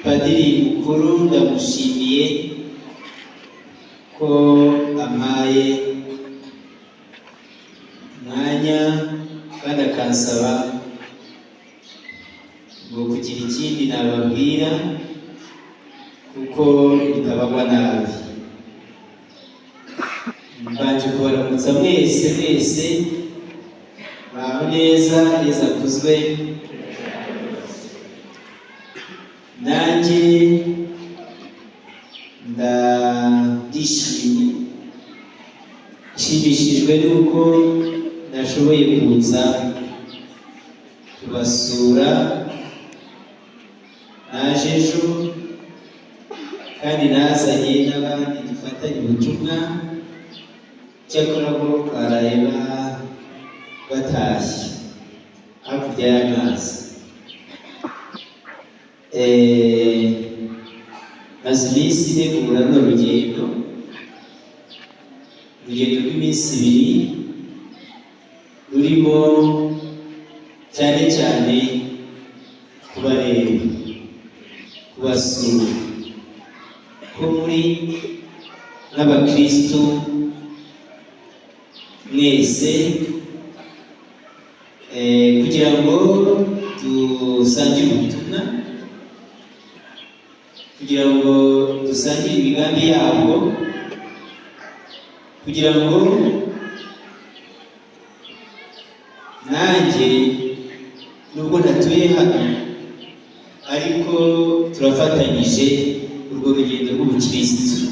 Padiri mukuru ndamushimiye ko ampaye umwanya kandi akansaba ngo kugira ikindi nababwira kuko bitabagwa nabi. Mbanje kubaramutsa mwese mwese, muraho neza, neza akuzwe. Nanjye ndishimye, nshimishijwe n'uko nashoboye kuza kubasura. Naje ejo kandi nazanye n'abandi dufatanye ubutumwa, cyakora bo baraye batashye hakurya y'amazi. Maze iminsi ntegura runo rugendo, urugendo rw'iminsi ibiri rurimo cyane cyane kubareba, kubasura, ko muri nk'abakristu mwese, kugira ngo dusangire ubutumwa, kugira ngo dusangire imigambi yabwo, kugira ngo nanjye nubwo ntatuye hano ariko turafatanyije urwo rugendo rw'ubukristu.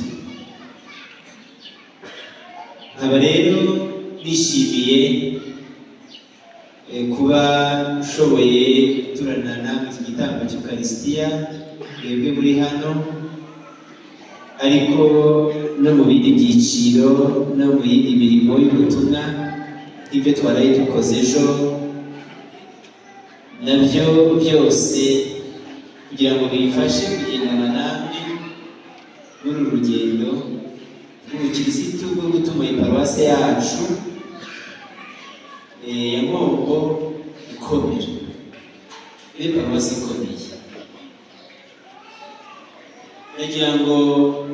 Nkaba rero nishimiye kuba nshoboye guturana namwe iki gitambo cy'Ukarisitiya, mwebwe muri hano, ariko no mu bindi byiciro no mu yindi mirimo y'ubutumwa nk'ibyo twaraye dukoze ejo, nabyo byose kugira ngo bifashe kugendana namwe muri uru rugendo rw'ubukirisitu bwo gutuma iparuwasi yacu ya Nkombo ikomera, ibe paruwasi ikomeye. Ndagira ngo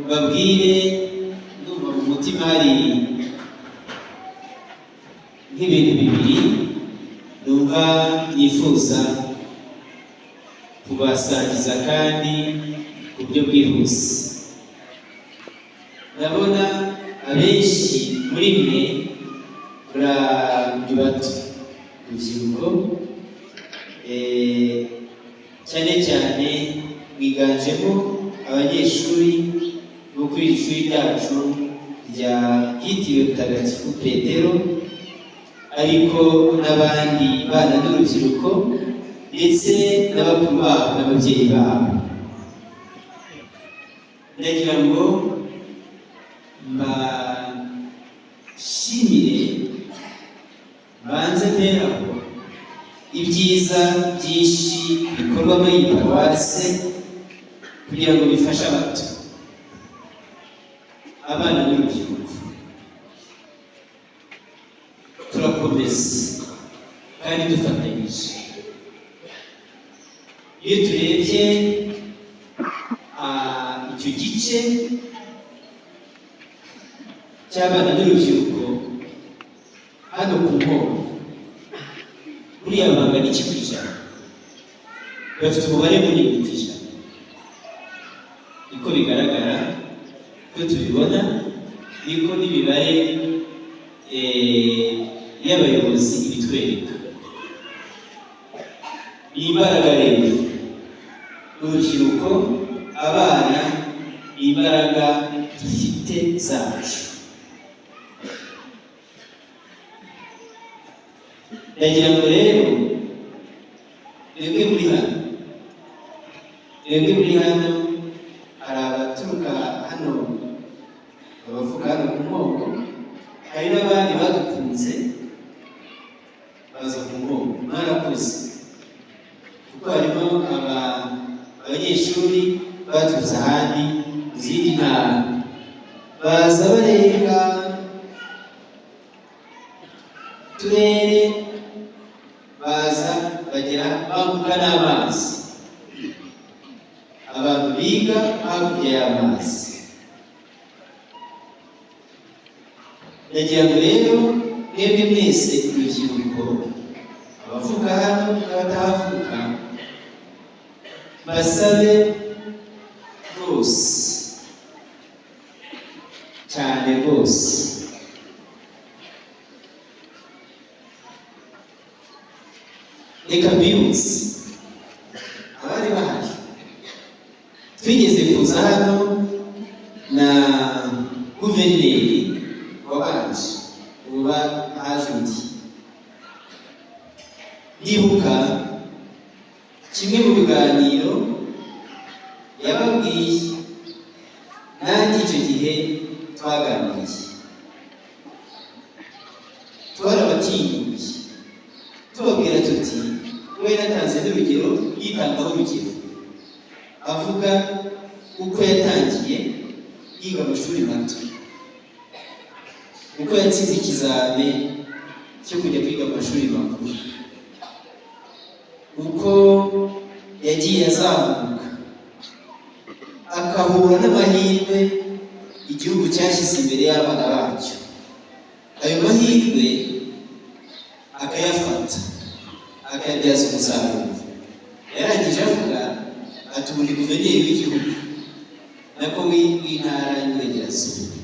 mbabwire, ndumva mu mutima hari nk'ibintu bibiri numva nifuza kubasangiza kandi ku buryo bwihuse. Ndabona abenshi muri mwe muri bato, urubyiruko, cyane cyane mwiganjemo abanyeshuri bo kuri iri shuri ryacu rya ryitiriwe Mutagatifu Petero, ariko n'abandi bana n'urubyiruko ndetse n'abakuru babo n'ababyeyi babo. Ndagira ngo mbashimire, mbanze mperaho ibyiza byinshi bikorwa muri iyi paruwase kugira ngo bifashe abato, abana n'urubyiruko. Turakomeza kandi dufatanyije. Iyo turebye icyo gice cy'abana n'urubyiruko hano ku Nkombo, buriya bangana iki ku ijana? Bafite umubare munini ku ijana, niko bigaragara ko tubibona, niko n'imibare y'abayobozi ibitwereka. Ni imbaraga rero, urubyiruko, abana, ni imbaraga dufite zacu. Ndagira ngo rero mwebwe muri hano, mwebwe muri hano, hari abaturuka hano, abavuka hano ku Nkombo, hari n'abandi badukunze baza ku Nkombo. Mwarakoze, kuko harimo abanyeshuri baturutse ahandi mu zindi ntara, baza barenga Turere, baza bagera bambuka n'amazi, abantu biga hakurya y'amazi. Ndagira ngo rero mwebwe mwese urubyiruko, abavuka hano n'abatahavuka, basabe rwose cyane rwose reka mbibutse abari bahari. Twigeze kuza hano na guverineri wabanje, uba haje undi. Ndibuka kimwe mu biganiro yababwiye, nanjye icyo gihe twaganiriye, twarabatinyuye tubabwira tuti we yaratanze n'urugero, yitangaho urugero avuga uko yatangiye yiga amashuri mato, uko yatsinze ikizame cyo kujya kwiga amashuri makuru, uko yagiye azamuka akahura n'amahirwe igihugu cyashyize imbere y'abana bacyo, ayo mahirwe akayafata akayabyaza umusaruro. Yarangije avuga ati ubu ni guverineri w'igihugu, nako w'intara y'Iburengerazuba,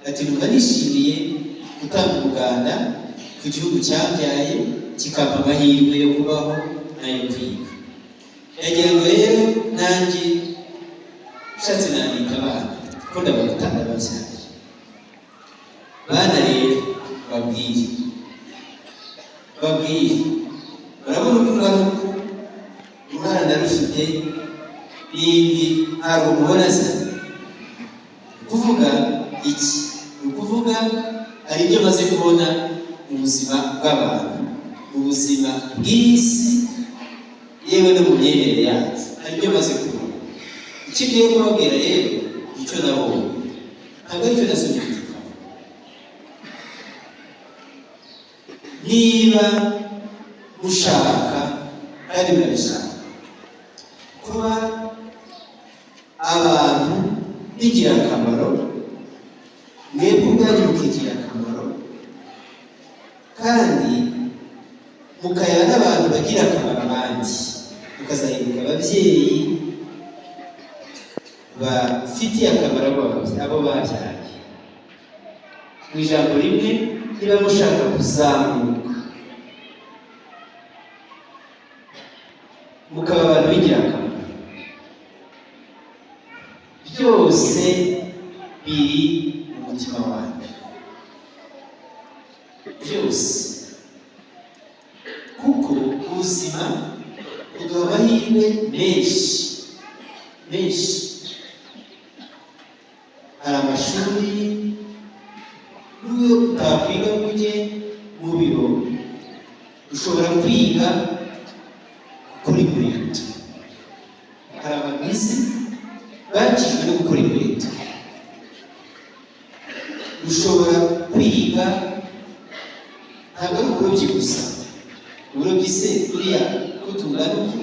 ati numva nishimiye gutanga umuganda ku gihugu cyabyaye kikampa amahirwe yo kubaho n'ayo kwiga. Yagira ngo rero nanjye nshatse nandika abana kuko ndabaruta, ndababyaye. Bana rero babwire, babwire, urabona uko ungana, uku uruhara ndarufite n'imvi ntabwo mubona se. Ni ukuvuga iki? Ni ukuvuga hari ibyo maze kubona mu buzima bw'abantu, mu buzima bw'isi, yewe no mu myemerere yacu, hari ibyo maze kubona. Icyo ngiye kubabwira rero icyo nabonye ntabwo aricyo nasomye mu gitabo. Niba mushaka kandi murabishaka kuba abantu b'ingirakamaro, mwebwe ubwanyu mukigira akamaro kandi mukayana n'abantu bagira akamaro abandi, mukazahinduka ababyeyi bafitiye akamaro abo babyaye. Mu ijambo rimwe, niba mushaka kuzamuka mukaba abantu b'ingirakamaro, byose biri mu mutima wanyu, byose, kuko ubuzima buduha amahirwe menshi menshi. Hari amashuri, nubwo utakwiga ngo ujye mu biro, ushobora kwiga gukora inkweto. Hari abantu isi bakijwe no gukora inkweto. Ushobora kwiga, ntabwo ari uburobyi gusa. Uburobyi se buriya ko tungana uku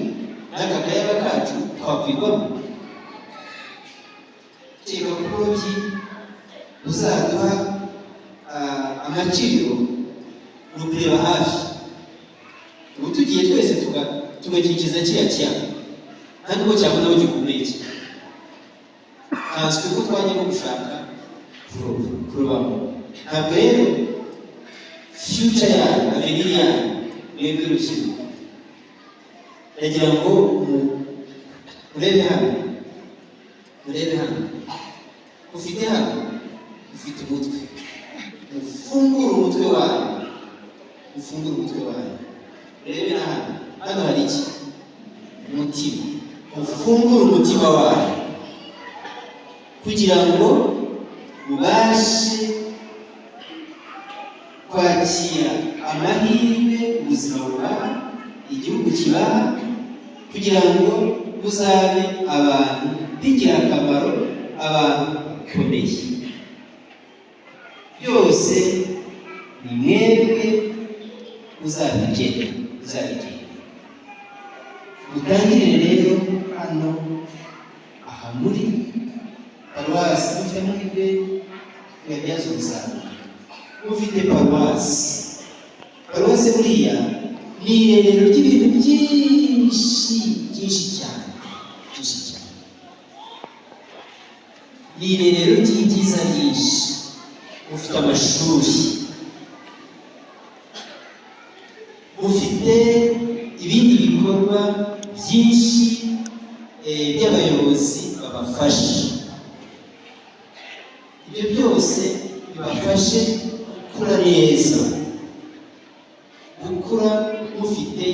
n'aka kayaga kacu twakwigwamo? Kereka ko uburobyi buzaduha agaciro, ni ukureba hafi. Ubu tugiye twese tugakikiza kiriya kiyaga, nta nubwo cyabona aho gihumeke, nkanswe ko twajya no gushaka kurobamo. Ntabwo rero future yanyu, avenir yanyu, mwebwe rubyiruko, ndagira ngo murebe hano, murebe hano, ufite hano, ufite umutwe, mufungure umutwe wanyu, mufungure umutwe wanyu, murebe na hano. Hano hari iki? Umutima. Mufungure umutima wanyu kugira ngo mubashe kwakira amahirwe ubuzima bubaha, igihugu kibaha, kugira ngo muzabe abantu b'ingirakamaro, abantu bakomeye. Byose ni mwebwe uzabigena, uzabigena. Mutangirire rero hano aha muri paruwasi. Mufite amahirwe muyabyaza umusaruro. Mufite paruwasi. Paruwasi buriya ni irerero ry'ibintu byinshi, byinshi cyane, byinshi cyane. Ni irerero ry'ibyiza byinshi. Mufite amashuri, mufite ibindi bikorwa byinshi by'abayobozi babafasha. Ibyo byose bibafashe gukura neza, gukura mufite.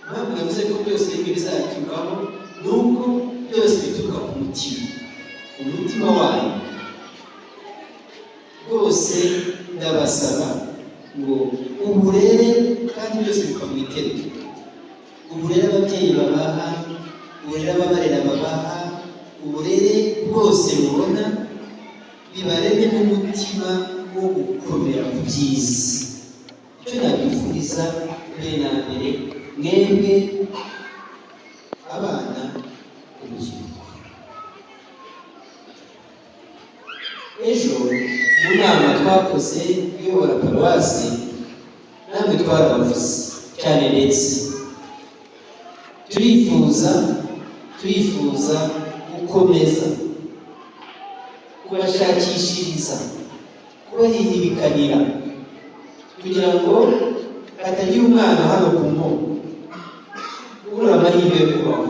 Impamvu navuze ko byose rimwe bizaturukaho ni uko byose bituruka ku mutima, umutima wanyu rwose. Ndabasaba ngo uburere, kandi byose biva mu iterura, uburere ababyeyi babaha, uburere ababarera babaha, uburere bwose mubona, bibareme n'umutima wo gukomera ku byiza. Icyo nabifuriza mbere na mbere, mwebwe abana, urubyiruko. Ejo mu nama twakoze iyobora paruwasi, namwe twarabavuze cyane, ndetse turifuza gukomeza kubashakishiriza, kubahihibikanira, kugira ngo hatagira umwana hano ku Nkombo ubura amahirwe yo kubaho,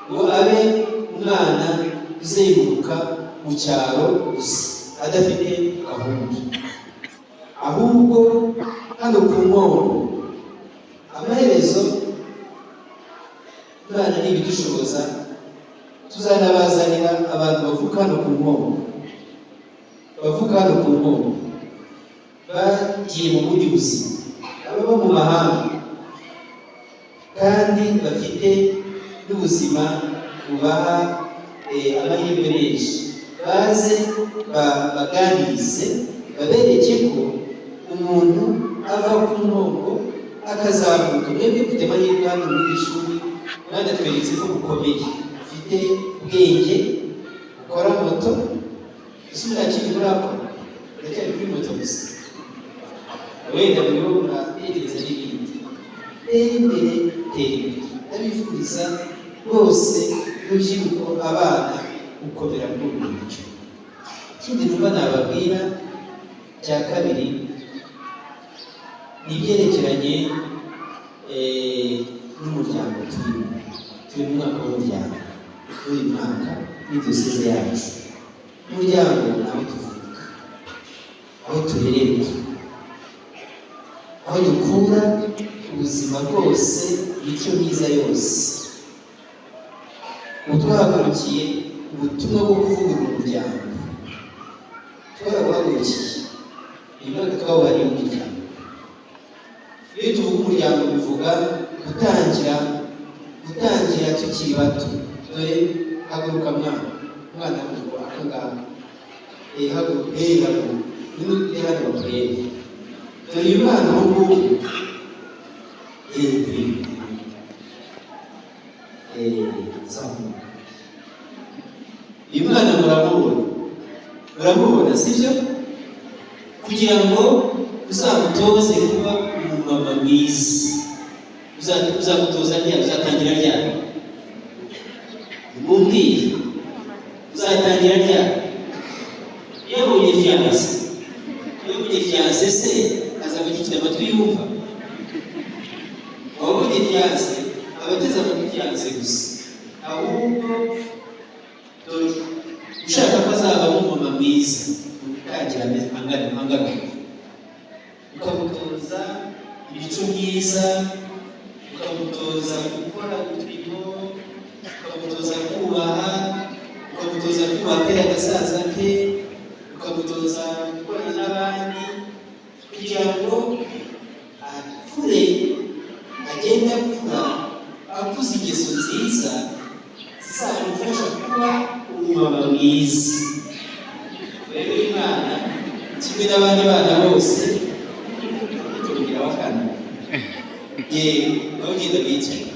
ngo abe umwana uzenguruka mu cyaro gusa adafite gahunda. Ahubwo hano ku Nkombo, amaherezo Imana nibidushoboza, tuzanabazanira abantu bavuka hano ku Nkombo, bavuka hano ku Nkombo bagiye mu bundi buzima, ababa mu mahanga kandi bafite n'ubuzima bubaha amahirwe menshi, baze baganirize, babereke ko umuntu ava ku Nkombo akazamuka. Mwebwe mufite amahirwe hano muri iri shuri, mwanatweretse ko bukomeye, ufite ubwenge, ukora moto. Ese nta kindi murakora? Uracyari kuri moto gusa? Wenda muriho muratekereza n'ibindi. Tera imbere, tera imbere. Ndabifuriza rwose, rubyiruko, abana, gukomera kuri ubu buryo. Ikindi numva nababwira cya kabiri ni ibyerekeranye n'umuryango turimo. Turi mu mwaka w'umuryango, muri uyu mwaka muri diyoseze yacu. Umuryango ni aho tuvuka, aho turererwa, aho dukura ubuzima bwose, imico myiza yose. Ubu twahagurukiye ubutumwa bwo kuvugurura umuryango, twarabuhagurukiye. Uyu mwaka twawuhariye umuryango. Iyo tuvuga umuryango, bivuga gutangira tukiri bato. Dore haguruka mwana, mwana haguruka, aka ngaka, haguruka, haguruka, niba hano bakurebe. Dore uyu mwana ubu ngubu, zamuka. Uyu mwana muramubona, muramubona, sibyo? Kugira ngo uzamutoze kuba umumama mwiza, uzamutoza ryari? Uzatangira ryari? Mumbwire, uzatangira ryari? Iyo abonye fiancé, iyo abonye fiancé se azaba agifite amatwi yumva? Uwabonye fiancé aba ateze amatwi fiancé gusa. Ahubwo dore ushaka ko azaba umumama mwiza, utangira angana, ukamutoza imico myiza, ukamutoza gukora uturimo, ukamutoza kubaha, ukamutoza kubaha kariya gasaza ke, ukamutoza gukorana n'abandi, kugira ngo akure, agende akura akuze ingeso nziza zizamufasha kuba umumama mwiza. Rero uyu mwana, kimwe n'abandi bana bose, tubwira Yego, nawe ugenda wicaye.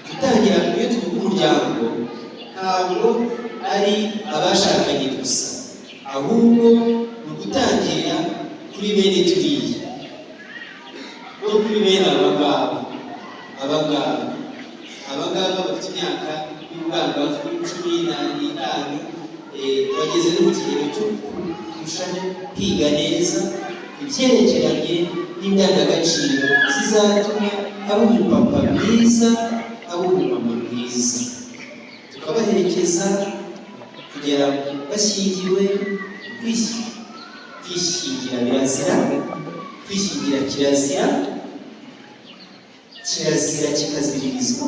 Gutangira, iyo tuvuga umuryango, ntabwo ari abashakanye gusa, ahubwo ni ugutangira kuri bene turiya no kuri bene aba ngaba, aba ngaba, aba ngaba bafite imyaka y'ubwangavu 15, bageze no mu kigero cyo kurushaho kwiga neza ibyerekeranye n'indangagaciro zizatuma aba umupapa mwiza, aba umumama mwiza. Tukabaherekeza kugera bashyingiwe. Kwishyingira birazira, kwishyingira kirazira, kirazira kikaziririzwa.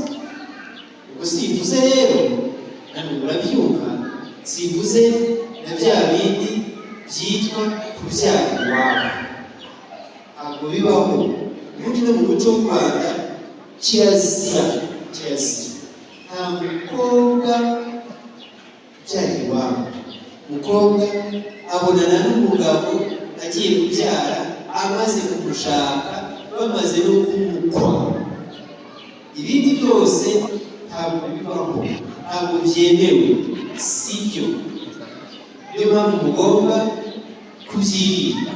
Ubwo simvuze rero, namwe murabyumva, simvuze na bya bindi byitwa kubyara iwabo, ntabwo bibaho. Ubundi no mu muco w'u Rwanda kirazira, kirazira, nta mukobwa ubyara iwabo. Umukobwa abonana n'umugabo agiye kubyara amaze kumushaka, bamaze no kumukwa. Ibindi byose ntabwo bibaho, ntabwo byemewe, si byo. Niyo mpamvu mugomba kubyirinda.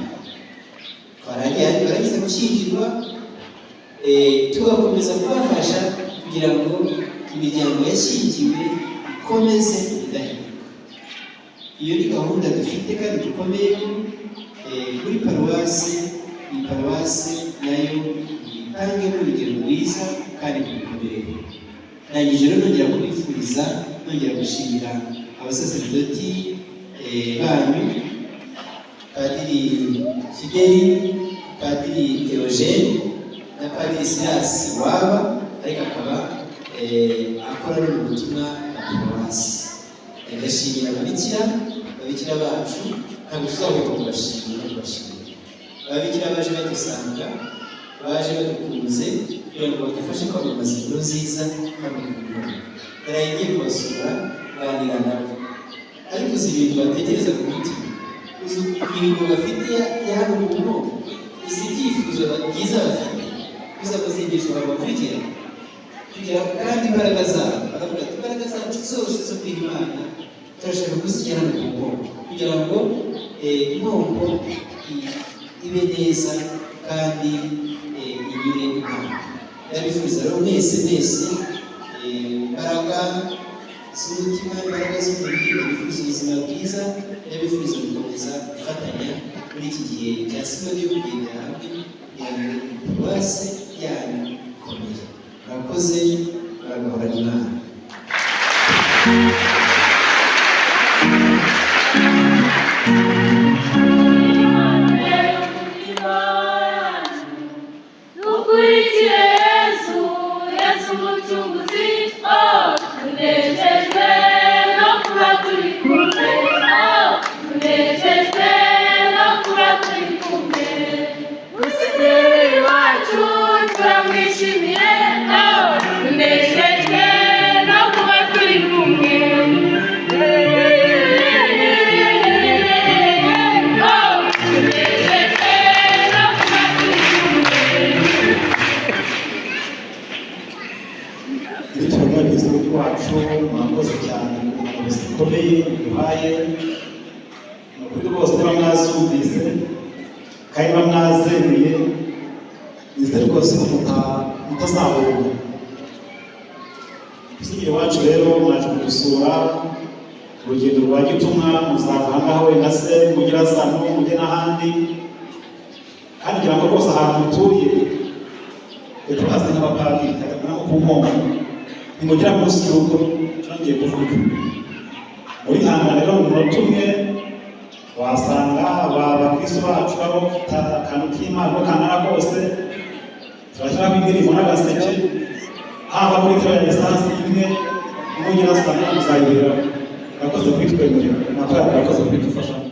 Barangiza gushyingirwa, tugakomeza kubafasha kugira ngo imiryango yashyingiwe ikomeze idahinduka. Iyo ni gahunda dufite kandi dukomeyeho muri paruwasi. Iyi paruwasi nayo itangemo urugero rwiza kandi rukomereho. Ndangije rero nongera kubifuriza, nongera gushimira abasaseredoti banyu, Padiri Fideli, Padiri Theogene na Padiri Silas waba, ariko akaba akora no mu butumwa bwa paruwasi. Ndashimira ababikira, ababikira bacu ntabwo tuzahwema kubashimira no kubashimira. Ababikira baje badusanga, baje badukunze kugira ngo badufashe kwamamaza inkuru nziza hano ku Nkombo. Naraye ngiye kubasura, nganira nabo, ariko uzi ibintu batekereza ku mutima, uzi imihigo bafite ya hano ku Nkombo, uzi ibyifuzo byiza bafite, uzi amasengesho babavugira kugira kandi imbaraga zabo. Baravuga ati: "Imbaraga zacu zose zo kwiha Imana turashaka kuzishyira hano ku Nkombo kugira ngo Nkombo ibe neza kandi inyure Imana." Ndabifuza rero mwese mwese, imbaraga z'umutima, imbaraga z'umubiri, ndabifuza ubuzima bwiza, ndabifuza gukomeza gufatanya muri iki gihe cya sinodi yo kugendera hamwe kugira ngo paruwasi yanyu ikomere. Murakoze, muragahorana Imana. Dukurikire Yesu, Yesu Umucunguzi, oh, tunejejwe no kuba turi kumwe, oh, tunejejwe no kuba turi kumwe. Musenyeri wacu turamwishimiye, oh, tunejejwe no kuba turi kumwe. Oh, tunejejwe no kuba turi kumwe. Bityo mwepiskopi wacu, murakoze cyane ku mpanuro zikomeye muduhaye. Ni ukuri rwose, niba mwazumvise kandi niba mwazemeye, nizere rwose ko mutazahomba. Musenyeri wacu rero, mwaje kudusura, urugendo rwa gitumwa, muzava aha ngaha wenda se mugera Sano, mujye n'ahandi, kandi ngira ngo rwose ahantu mutuye turahazi nk'abapadiri hagana nko ku Nkombo, nimugera munsi y'urugo ngiye kuvuga murihangana rero, mu munota umwe wasanga aba bakristo bacu baba bafite akantu k'Imana uko kangana kose, turashyiraho indirimbo n'agaseke, hava muri litiro ya esansi imwe, nimugera Sano muzayiberaho. Murakoze kubitwemerera, murakoze kubidufashamo.